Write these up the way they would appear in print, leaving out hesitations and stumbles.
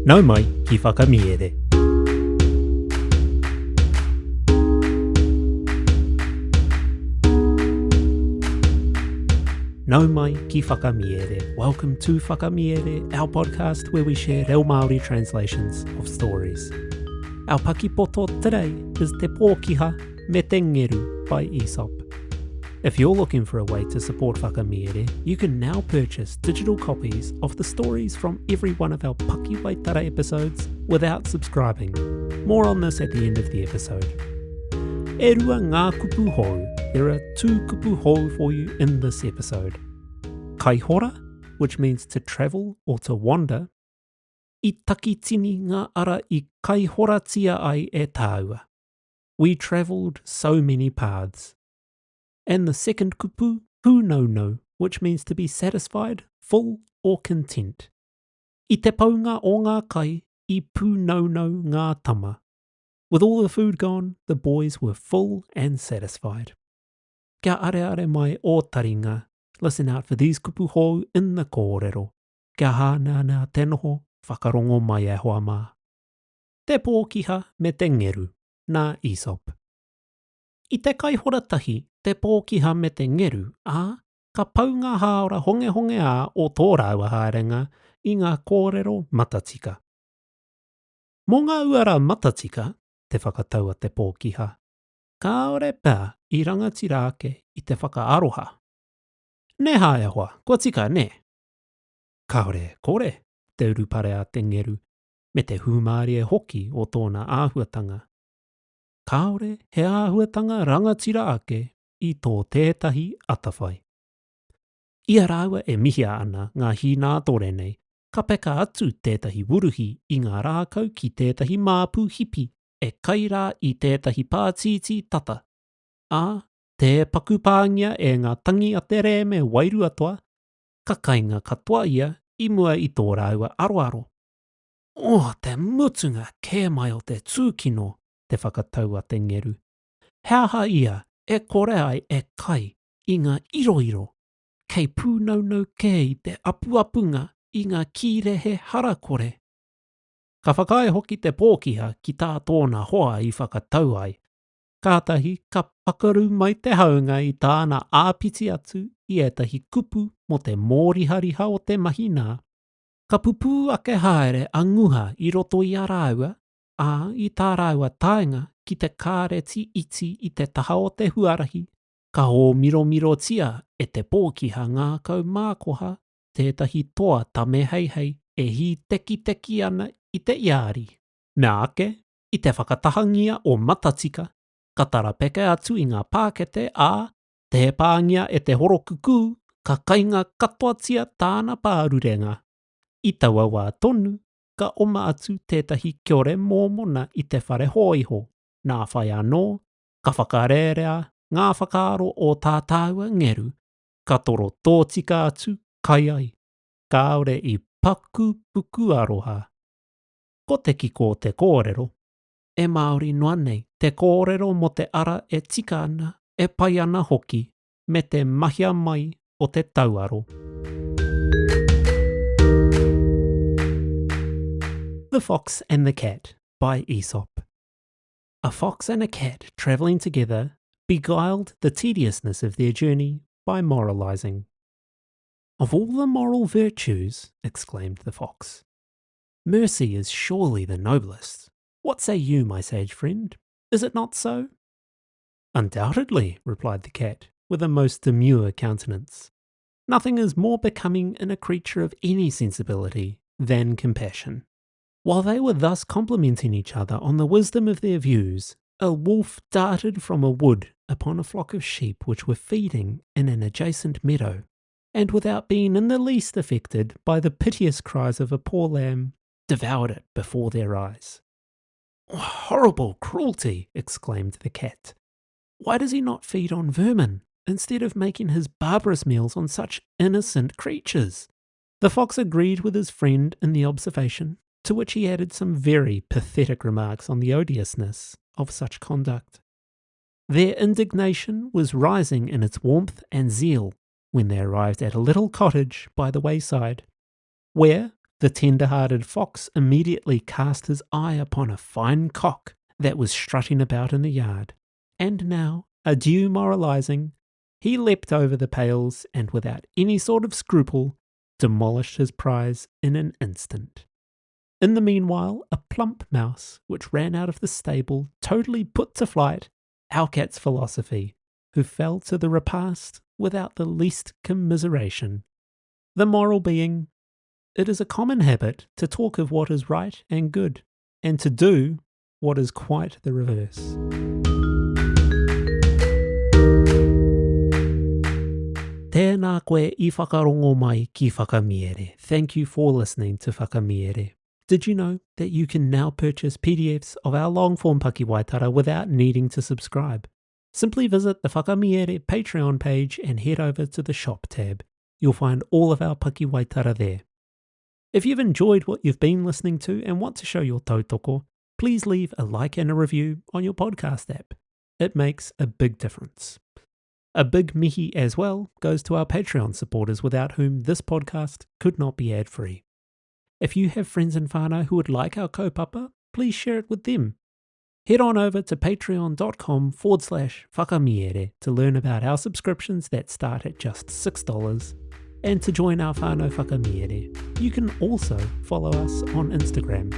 Nau mai ki Whakamiere. Nau mai ki Whakamiere. Welcome to Whakamiere, our podcast where we share reo Māori translations of stories. Our pakipoto today is Te Pōkiha me te Ngeru by Aesop. If you're looking for a way to support Whakamiere, you can now purchase digital copies of the stories from every one of our Pakiwaitara episodes without subscribing. More on this at the end of the episode. E rua ngā kupu hou. There are two kupu hou for you in this episode. Kaihora, which means to travel or to wander, i takitini ngā ara i kaihoratia ai e tāua. We travelled so many paths. And the second kupu, pūnaunau, which means to be satisfied, full or content. I te paunga o ngā kai, i pūnaunau ngā tama. With all the food gone, the boys were full and satisfied. Kia areare mai ō taringa, listen out for these kupu hou in the kōrero. Kia hāneanea te noho, whakarongo mai e hoa mā. Te Pōkiha me te Ngeru, nā Aesop. I te kaihora tahi, te pōkiha me te ngeru, ā, ka pau ngā hāora hongehongeā o tō rāua haerenga i ngā kōrero matatika. Mō ngā uara matatika, te whakatau a te pōkiha, kāore pea i rangatira ake i te whakaaroha. Nē hā e hoa, kua tika, nē? Kāore e kore, te urupare a te ngeru, me te hūmārie hoki o tōna āhuatanga. Kāore he āhuatanga rangatira ake i tō tētahi atawhai. I a rāua e mihia ana ngā hīnātore nei, ka peka atu tētahi wuruhi i ngā rākau ki tētahi māpu hipi e kai rā i tētahi pātītī tata, ā, tē paku pāngia e ngā tangi a te rēme wairuatoa, ka kainga katoa ia i mua i tō rāua aroaro. Oh, te mutunga kē mai o te tūkino, te whakatau a te ngeru. He aha ia e kore ai e kai i ngā iroiro, kei pūnaunau kē i te apuapunga i ngā kīrehe harakore? Ka whakaae hoki te pōkiha ki tā tōna hoa i whakatau ai, kātahi ka pakaru mai te haunga i tāna āpiti atu i ētahi kupu mō te mōrihariha o te mahi nā. Ka pupū ake haere a Nguha i roto i a rāua, ā, i tā rāua taenga ki te kāreti iti i te taha o te huarahi, ka ōmiromirotia e te pōkiha ngākau mākoha tētahi toa tame heihei e hītekiteki ana i te iāri. Mea ake, i te whakatahangia o Matatika, ka tarapeke atu i ngā pākete, ā, Tē pāngia e te horokukū, ka kainga katoatia tāna pārurenga. I taua wā tonu, ka oma atu tētahi kiore mōmona i te whare hōiho, nā whai anō, ka whakarērea ngā whakaaro o tā tāua ngeru, ka toro tōtika atu kai ai, kāore i paku puku aroha. Ko te kiko o te kōrero, e Māori noa nei te kōrero mō te ara e tika ana, e pai ana hoki, me te mahia mai o te tauaro. The Fox and the Cat by Aesop A fox and a cat travelling together beguiled the tediousness of their journey by moralising. Of all the moral virtues, exclaimed the fox, mercy is surely the noblest. What say you, my sage friend? Is it not so? Undoubtedly, replied the cat, with a most demure countenance. Nothing is more becoming in a creature of any sensibility than compassion. While they were thus complimenting each other on the wisdom of their views, a wolf darted from a wood upon a flock of sheep which were feeding in an adjacent meadow, and without being in the least affected by the piteous cries of a poor lamb, devoured it before their eyes. Horrible cruelty! exclaimed the cat. Why does he not feed on vermin instead of making his barbarous meals on such innocent creatures? The fox agreed with his friend in the observation, to which he added some very pathetic remarks on the odiousness of such conduct. Their indignation was rising in its warmth and zeal when they arrived at a little cottage by the wayside, where, The tender-hearted fox immediately cast his eye upon a fine cock that was strutting about in the yard, and now, adieu moralising, he leapt over the pales and without any sort of scruple demolished his prize in an instant. In the meanwhile, a plump mouse, which ran out of the stable, totally put to flight our cat's philosophy, who fell to the repast without the least commiseration. The moral being, it is a common habit to talk of what is right and good, and to do what is quite the reverse. Tēnā koe i whakarongo mai ki Whakamiere. Thank you for listening to Whakamiere. Did you know that you can now purchase PDFs of our long-form pakiwaitara without needing to subscribe? Simply visit the Whakamiere Patreon page and head over to the Shop tab. You'll find all of our pakiwaitara there. If you've enjoyed what you've been listening to and want to show your tautoko, please leave a like and a review on your podcast app. It makes a big difference. A big mihi as well goes to our Patreon supporters without whom this podcast could not be ad-free. If you have friends and whānau who would like our kaupapa, please share it with them. Head on over to patreon.com forward slash whakamiere to learn about our subscriptions that start at just $6 and to join our whānau whakamiere. You can also follow us on Instagram.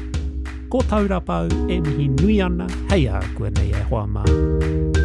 Ko Taurapau e mihi nui ana, hei a koe nei e hoa mā.